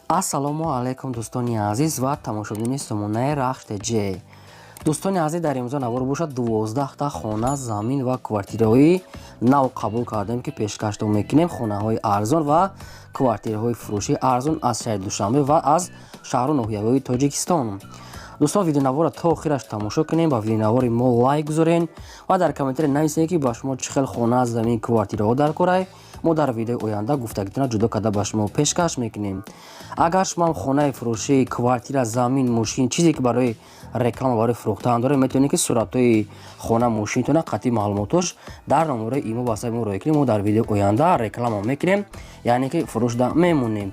Ассалому алайкум, дӯстони азиз ва тамошобинони сомонаи Рахш ТЖ. Дӯстони азиз, дар имрӯза навор бошад, 12та хона, замин ва квартираҳои нав қабул кардем, ки пешкаштон мекунем. Хонаҳои арзон ва квартираҳои фурӯшии арзон аз шаҳри Душанбе ва аз шаҳру ноҳияҳои Тоҷикистон. Дӯстон, видеонаворро то охираш тамошо кунем, ба видеонавори мо лайк гузорен ва дар комментария нависед, ки ба шумо чӣ хел хона, замин, квартираҳо дар корай. Мо дар видеои оянда гуфтагитона ҷудо карда ба шумо пешкаш мекунем. Агар шумо хонаи фурӯшӣ, квартира, замин, мошин, чизе ки барои реклама, барои фурӯхтан доред, метавонед, ки суратҳои хона, мошинтона қатъи маълумотош дар номерои имо ватсапи мо роя кунед. Мо дар видеои оянда реклама мекунем, яъне ки фурӯшда мемонем.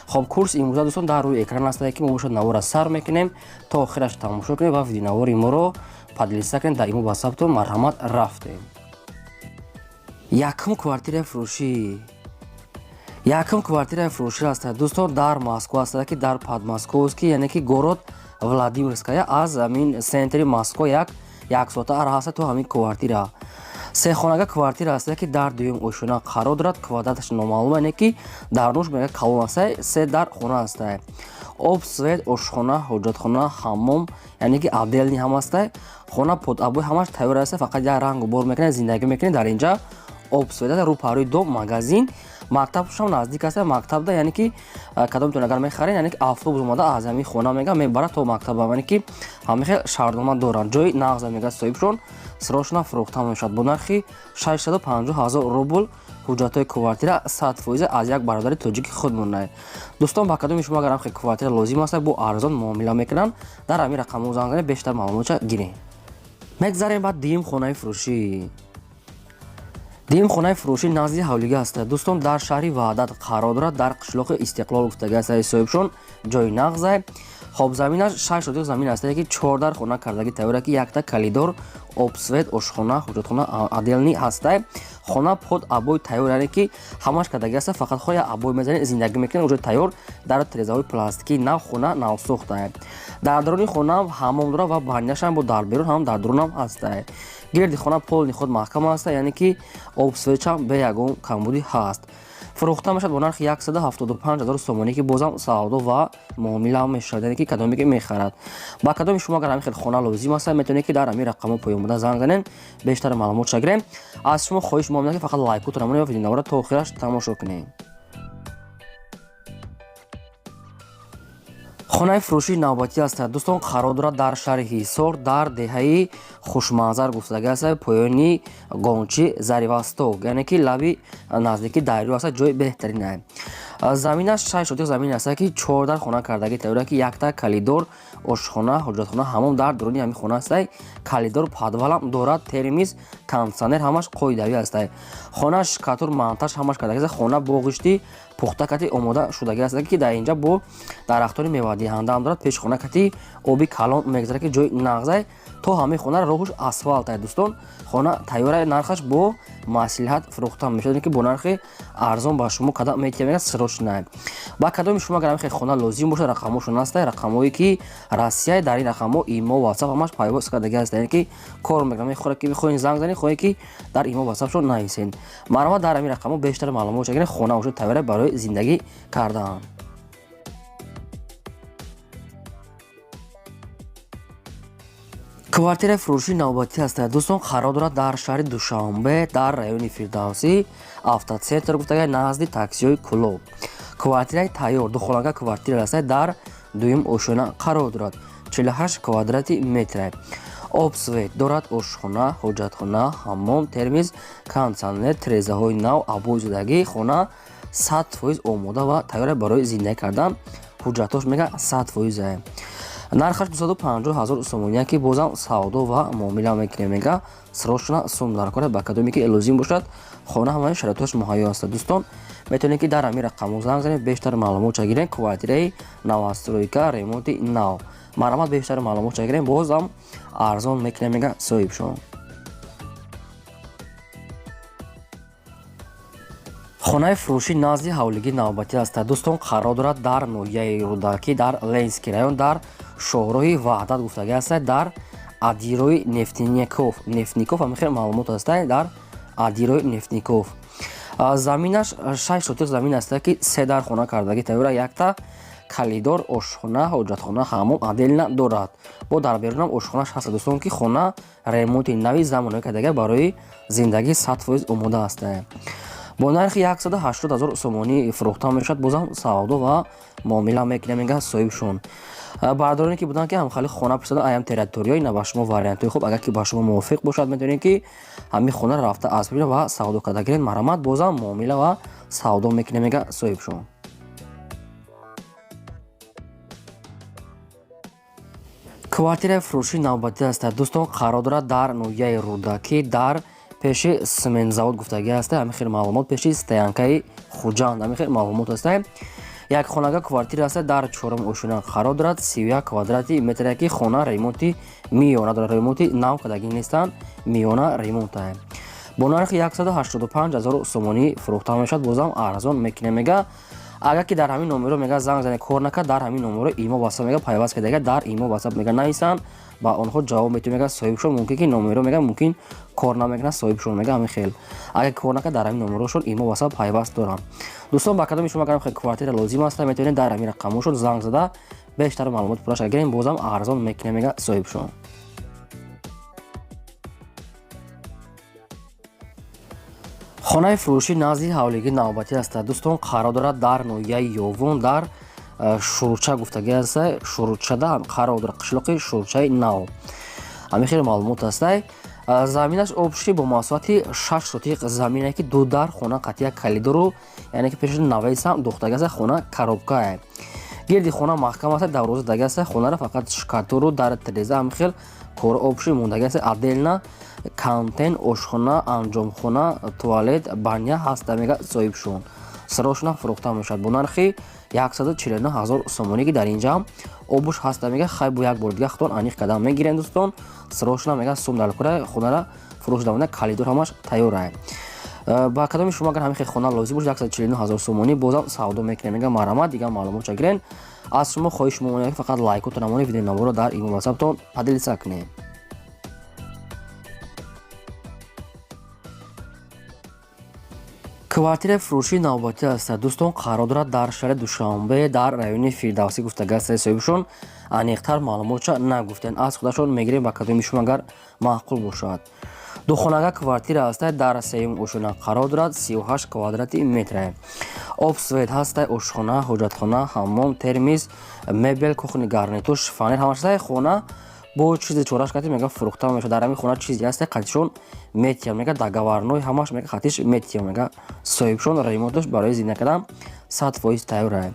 Хоб, курс имрӯза, дӯстон, дар рӯи экран астае, ки мо бошад навора сар мекунем, то охираш тамошо кунем ва видеонавори моро поделиться кунем дар имо ватсаптон. Марҳамат, рафтем. Якум квартираи фурӯшӣ, якум квартираи фурӯшӣ аст, дӯстон, дар Москва аст, ки дар Подмосковский, яъне ки город Владимирская. Аз ҳамин центри Москва як соата ара ҳаста то ҳамин квартира. Сехонага квартира аст, ки дар дуюм ошёна қарор дорад. Квадраташ номаълум, яъне ки дарунаш мега калон аст, се дар хона аст. Об, свет, ошхона, ҳоҷатхона, ҳаммом, яъне ки отдельный ҳам аст. Хона под обои, ҳамаш тайёр аст, фақат як рангу бор мекунед, зиндагӣ мекунед. Дар инҷа об, свет, рӯ паҳлӯи дом магазин, мактабшам наздик аст. Мактабда, яъне ки кадомтон агар мехаред, яъне ки автобус омада аз ҳамин хона мега мебарад то мактаба, яъне ки ҳамин хел шаҳрнома доранд. Ҷои нағза, мега соҳибшон, срочно фурӯхта мешавад бо нархи 650 ҳазор рубл. Ҳуҷҷатҳои квартира 100% аз як бародари тоҷики худ монад. Дӯстон, ба кадоми шумо агар ҳамхел квартира лозим аст, бо арзон муомила мекунанд, дар ҳамин рақамҳо занг занед, бештар маълумотша гирем. Мегзарем ба дуюм хонаи фурӯшӣ. Дуюм хонаи фурӯшӣ назди ҳавлига аст, дӯстон, дар шаҳри Ваҳдат қарор дорад, дар қишлоқи Истиқлол гуфтага аст соҳибшон. Ҷои нағза. Хоб, заминаш 6 сотих замин аст, ки чордар хона кардаги тайёра, ки якта коридор, об, свет, ошхона, ҳоҷатхона отдельный ҳаста. Хона под обои тайёр, яъне ки ҳамаш кардаги аст, фақат хоя обои мезанед, зиндагӣ мекунед, уже тайёр. Дар тирезаҳои пластикии нав, хона навсохта. Дар даруни хона ҳаммом дорад ва баняшам бо дар берун ҳам дар дарунам ҳаста. Гирди хона полный худ маҳкам аст, яъне ки об, светчам бе ягон камбудӣ ҳаст. Фурӯхта мешавад бо нархи 175 ҳазор сомонӣ, ки бозам савдо ва муомила мешавад, яъне ки кадоме ки мехарад. Ба кадоми шумо агар ҳамин хел хона лозим аст, метавонед, ки дар ҳамин рақамҳо поён буда занг занед, бештар маълумотша гирем. Аз шумо хоҳиш мо ки фақат лайкотро намонед ва видеонавора то охираш тамошо кунем. Хонаи фурӯшии навбатӣ аст, дӯстон, қарор дорад дар шаҳри Ҳисор, дар деҳаи Хушманзар гуфтага аст, поёни Гончи Заривосток, яъне ки лаби наздики дарё аст. Ҷои беҳтарина. Заминаш 6 сотих замин аст, ки чордар хона кардаги тайёра, ки якта коридор, ошхона, ҳоҷатхона, ҳаммом дар дуруни ҳамин хона аст. Коридор, подвалам дорад, термиз, кондитсионер, ҳамаш қоидавӣ аст. Хона штукатур, монтаж ҳамаш кардаги аст. Хона боғишти пухта кати омода шудаги аст, ки дар инҷа бо дарахтони мевадиҳандаам дорад. Пеши хона кати оби калон мегзарад, ки ҷои нағзай. То ҳамаи хона роҳуш асфалт. Дӯстон, хона тайёра, нархаш бо маслиҳат фурӯхта мешавад, ки бо нархи арзон ба шумо када метиҳам, срочно. Ба кадоми шумо агар ҳамин хона лозим бошад, рақамҳошон аст, рақамҳое ки Россия. Дар ин рақамҳо имо, ватсап ҳамаш пайвост кардаги аст, яъне ки кор мекунад. Мехоҳад ки мехоҳед занг занед, хоҳед ки дар имо, ватсапшон нависед. Марҳамат, дар ҳамин рақамҳо бештар маълумот гиред. Хона бошад, тайёра барои зиндагӣ кардан. Квартираи фурӯшии навбатӣ аст, дӯстон, қарор дорад дар шаҳри Душанбе, дар райони Фирдавсӣ, Автоцентр гуфтага, назди таксиҳои Кулоб. Квартираи тайёр, духонага квартира аст, дар дуюм ошёна қарор дорад, 48 квадрати метр. Об, свет дорад, ошхона, ҳоҷатхона, ҳаммом, термиз, кондитсионер, тирезаҳои нав, обои зудагӣ. Хона 100% омода ва тайёра барои зиндагӣ кардан. Ҳуҷҷатҳош, мега, 100%. Нархаш 250 ҳазор сомония, ки бозам савдо ва муомила мекунем, мега. Срочно сум дар кора. Ба кадоме ки лозим бошад, хона ҳамаи шароитҳош муҳайё аст. Дӯстон, метавонед, ки дар ҳамин рақамҳо занг занед, бештар маълумотша гирем. Квартираи новостройка, ремонти нав. Марҳамат, бештар маълумотша гирем, бозам арзон мекунем, мега соҳибшон. Хонаи фурӯшӣ назди ҳавлигӣ навбатӣ аст, дӯстон, қарор дорад дар ноҳияи Рӯдакӣ, дар Ленинский район, дар шоҳроҳи Ваҳдат гуфтагӣ аст, дар адирои Нефтников. Нефтников, ҳамин хел маълумот аст, дар адирои Нефтников. Заминаш 6 сотих замин аст, ки се дар хона кардагӣ тайёра, якта Калидор, ошхона, ҳоҷатхона, ҳаммом отдельно дорад. Бо дар берунам ошхонаш ҳаст, дӯстон, ки хона ремонти нави замонави кардага, барои зиндагӣ 100% омода аст. Бо нархи 180 ҳазор сомонӣ фурӯхта мешавад. Бозам савдо ва муомила мекунем, мега соҳибшон. Бардороне ки буданд, ки ҳамхали хона пурсидан аям территорияи на, ба шумо вариантҳои хуб, агар ки ба шумо мувофиқ бошад, метавонед ки ҳамин хонаро рафта аз бибинед ва савдо карда гиред. Марҳамат, бозам муомила ва савдо мекунем, мега соҳибшон. Квартираи фурӯшии навбатӣ аст, дӯстон, қарор дорад дар ноҳияи Рӯдакӣ, дар пеши сементзавод гуфтагӣ аст. Ҳамин хел маълумот, пеши стоянкаи Хуҷанд, ҳамин хел маълумот аст. Як хонага квартира аст, дар чорум ошёна қарор дорад, 31 квадрати метре, ки хона ремонти миёна дорад, ремонти нав кардагӣ нестанд, миёна ремонта. Бо нархи 185 ҳазор сомонӣ фурӯхта мешавад. Бозам арзон мекунем, мега. Агар ки дар ҳамин номеро, мега, занг занед, кор накард, дар ҳамин номеро имо, ватсап, мега, пайваст кардага, дар имо, ватсап, мега, нависанд, ба онҳо ҷавоб метавон, мега соҳибшон. Мумкин ки номеро, мега, мумкин кор намекунад соҳибшон, мега. Ҳамин хел, агар кор накард, дар ҳамин номерошон имо, ватсап пайваст дорам. Дӯстон, ба кадоми шумо агар квартира лозим аст, метавонед дар ҳамин рақамҳошон занг зада, бештар маълумот пурраша гирем. Бозам арзон мекунем, мега соҳибшон. Хонаи фурӯшӣ назди ҳавлигӣ навбатӣ аст, дӯстон, қарор дорад дар ноҳияи Ёвон, дар Шурча гуфтагӣ аст. Шурчада қарор дорад, қишлоқи Шурчаи Нав, ҳамин хеле маълумот аст. Заминаш общий бо масоҳати 6 сотиқ замине, ки ду дар хона қатъия калидору, яъне ки пеши навесам духтагӣ аст. Хона коробкае, гирди хона маҳкам аст, дарвоза даги аст. Хонара фақат шкатуру дар треза, ҳамин хел кор общий мондагӣ аст. Отдельно контейн, ошхона, анҷомхона, туалет, баня ҳаста, мега соҳибшон. Срочно фурӯхта мешавад бо нархи 149 ҳазор сомонӣ, ки дар инҷа обуш ҳаста, мега. Хай, бо як бор дига худтон аниқ кардан мегирем, дӯстон. Срочно, мега, сум дар кура, хонара фурӯш давонда, калидор ҳамаш тайёрае. Ба кадоми шумо агар ҳамин хел хона лозим бошад, 149 ҳазор сомонӣ, бозам савдо мекунем, мега. Марҳамат, дигар маълумотша гирен. Аз шумо хоҳиш мемонем, фақат лайкотон намонед, видеонаворо дар имо, ватсаптон поделиться кунед. Квартираи фурӯшии навбатӣ аст, дӯстон, қарор дорад дар шаҳри Душанбе, дар райони Фирдавсӣ гуфтага аст. Соҳибшон аниқтар маълумотша нагуфтанд, аз худашон мегирем. Ба кадоми шумо агар маъқул бошад, духонага квартира аст, дар сеюм ошёна қарор дорад, 38 квадрати метре, об, свет ҳаста, ошхона, ҳоҷатхона, ҳаммом, термис, мебел, кухонный гарнитур, шифоньер ҳамаш. Хона бо чизи чораш кати, мега, фурӯхта мешавад. Дар ҳамин хона чизе ҳаста, қатишон метиям, мега, договорной ҳамаш, мега, қатиш метиям, мега соҳибшон. Ремонташ барои зинда кардан 100% тайёрае.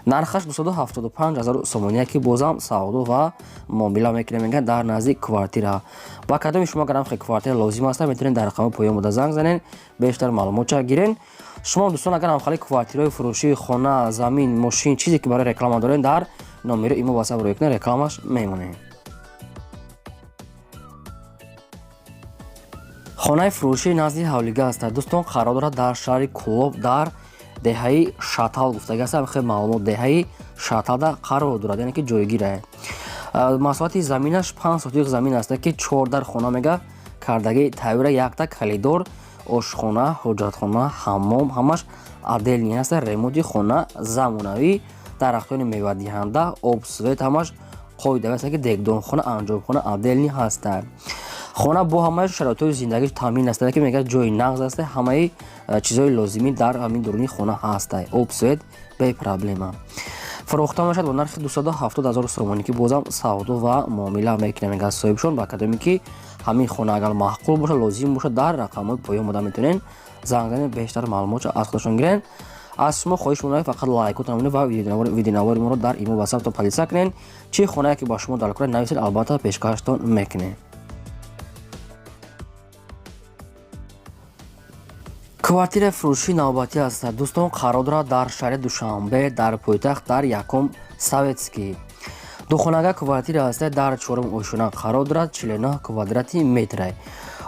Нархаш 275 ҳазор сомония, ки бозам савдо ва муомила мекунем, мега. Дар назди квартира, ба кадоми шумо агар ҳам квартира лозим аст, метавонед дар рақами поён буда занг занед, бештар маълумотча гирен. Шумо, дӯстон, агар ҳамхали квартираҳои фурӯшии хона, замин, мошин, чизе ки барои реклама доред, дар номери имо, ватсап рӯй кунед, рекламаш мемонем. Хонаи фурӯшии назди ҳавлига аст, дӯстон, қарор дорад дар шаҳри Кӯлоб, дар деҳаи Шатал гуфтага аст. Хеле маълумот, деҳаи Шаталда қарор дорад, яъне ки ҷойгирае. Масоҳати заминаш 5 сотиқ замин аст, ки чор дар хона, мега, кардагӣ тайёра, якта калидор, ошхона, ҳоҷатхона, ҳаммом ҳамаш отдельный аст. Ремонти хона замонавӣ, дарахтони мевадиҳанда, об, свет ҳамаш қоида аст, ки дегдонхона, анҷомхона отдельный ҳастанд. Хона бо ҳамаи шароитҳои зиндагӣ таъмин аст, ки, мега, ҷои нағз аст, ҳамаи чизҳои лозимӣ дар ҳамин дуруни хона ҳаст, об, свет бе проблема. Фурӯхта мешавад бо нархи 270 ҳазор сомонӣ, ки бозам савдо ва муомила мекунем, мега соҳибшон. Ба кадоме ки ҳамин хона агар маъқул бошад, лозим бошад, дар рақамҳои поён буда метавонед занг занед, бештар маълумотшо аз худашон гиред. Аз шумо хоҳиш мекунем, фақат лайкотон намонед ва видеонавори моро дар имо, ватсаптон поделиться кунед. Чӣ хонае ки ба шумо дар кора, нависед, албатта пешкаштон мекунем. Квартираи фурӯшии навбатӣ аст, дӯстон, қарор дорад дар шаҳри Душанбе, дар пойтахт, дар якум Советский. Духонага квартира аст, дар чорум ошёна қарор дорад, 49 квадрати метре,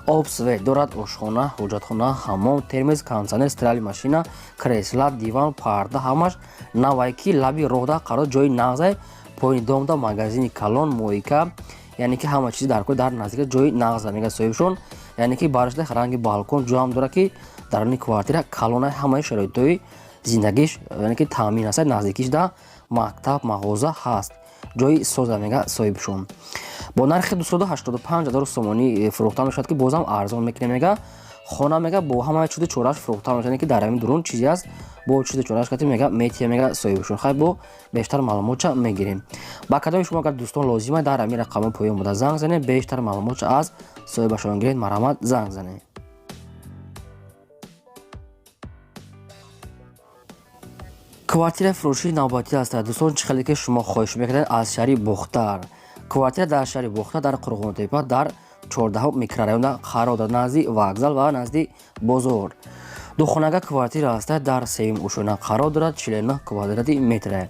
об, свет дорад, ошхона, ҳоҷатхона, ҳаммом, термез, кондиционер, стиральный машина, кресла, диван, парда ҳамаш навай, ки лаби роҳда қарор, ҷои нағзай, поини домда магазини калон, мойка, яъне ки ҳама чизи дар кор дар наздика, ҷои нағза, мега соҳибшон. Яъне ки барашда ранги балкон ҷоам дорад, ки даруни квартира калона, ҳамаи шароитҳои Зиндагиш, яъне ки таъмин аст, наздикиш да мактаб, мағоза ҳаст, ҷои соза мега соҳибшон. Бо нархи 285 000 сомонӣ фурӯхта мешавад, ки бозам арзон мекунем мега. Хона мега бо ҳамаи чуду чораш фурӯхта мешавад, ки дар ҳамин дурун чизе аст, бо чуду чораш кати мега метия мега соҳибшон. Хай, бо бештар маълумотча мегирем. Ба кадоми шумо агар, дӯстон, лозима, дар ҳамин рақамҳо поён буда занг занед, бештар маълумотча аз соҳибашон гиред. Марҳамат, занг занед. Квартираи фурӯшии навбатӣ аст, дӯстон, чӣ хеле ки шумо хоҳиш мекардед, аз шаҳри Бохтар. Квартира дар шаҳри Бохтар, дар Қурғонтепа, дар 14 микрорайонда қарор дорад, назди вокзал ва назди бозор. Духонага квартира аст, дар сеюм ошёна қарор дорад, 49 квадрати метр.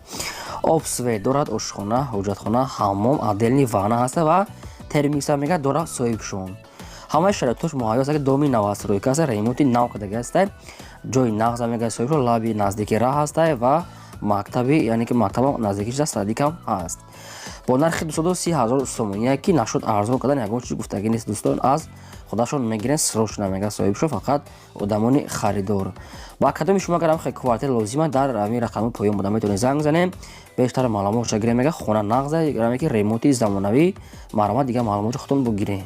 Об, свет дорад, ошхона, ҳоҷатхона, ҳаммом, отдельный ванна ҳаста ва термикса мега дорад соҳибшон. Ҳамаи шароитош муҳайё аст, доми новостройка аст, ремонти нав кардагӣ аст, ҷои нағза мега соҳибшон, лаби наздики раҳ ҳаста ва мактаби, яъне ки мактабам наздикиш аст, садикам ҳаст. Бо нархи 230 000 сомонӣ, ки нашуд арзон кардан ягон чиз гуфтагӣ нест, дӯстон, аз худашон мегирен срочно мега соҳибшон, фақат одамони харидор. Ба кадоми шумо агар ҳам квартира лозима, дар ҳамин рақами поён буда метавонед занг занем, бештар маълумотша гирем мега. Хона нағза, ки ремонти замонавӣ. Марҳамат, дигар маълумоти худтон бигирем.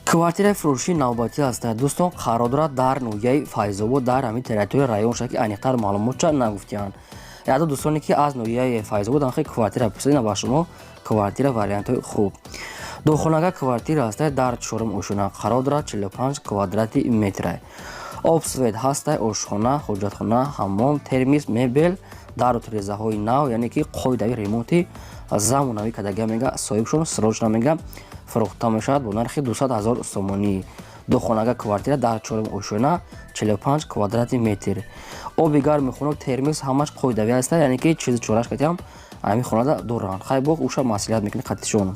Квартираи фурӯшии навбатӣ аст, дӯстон, қарор дорад дар ноҳияи Файзобод, дар ҳамин территорияи районша, ки аниқтар маълумотча нагуфтианд. Ядо дӯстоне ки аз ноҳияи Файзобод анхе квартира пурсидина, ба шумо квартира вариантҳои хуб. Духонага квартира аст, дар чорум ошёна қарор дорад, 45 квадрати метр. Об, свет ҳаста, ошхона, ҳоҷатхона, ҳаммом, термис, мебел, дару тирезаҳои нав, яъне ки қоидави ремонти замонавӣ кардагия мега соҳибшон. Срочно мега фурӯхта мешавад бо нархи 200 000 сомонӣ. Духонага квартира дар чорум ошёна, 45 квадрати метр. Оби гарми хунук, термис ҳамаш қоидавӣ аста, яъне ки чизи чораш катиам ҳамин хонада доранд. Хай, бо уша маслиҳат мекунӣ қатишон.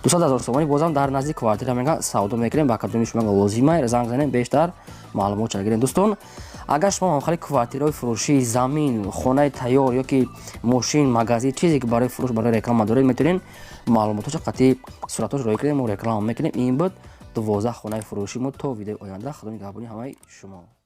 200 000 сомонӣ, бозам дар назди квартира мега савдо мекунем. Ба кадоми шумо лозима, занг занем, бештар маълумот гирем. Дӯстон, агар шумо ҳамхали квартираҳои фурӯшии, замин, хонаи тайёр ё ки мошин, магазин, чизе ки барои фурӯш, барои реклама доред, метавонед маълумотошо қатъи суратош роӣ кунем, мо реклама мекунем. Ин буд 12 хонаи фурӯши мо. То видеои оянда, худо нигаҳбони ҳамаи шумо.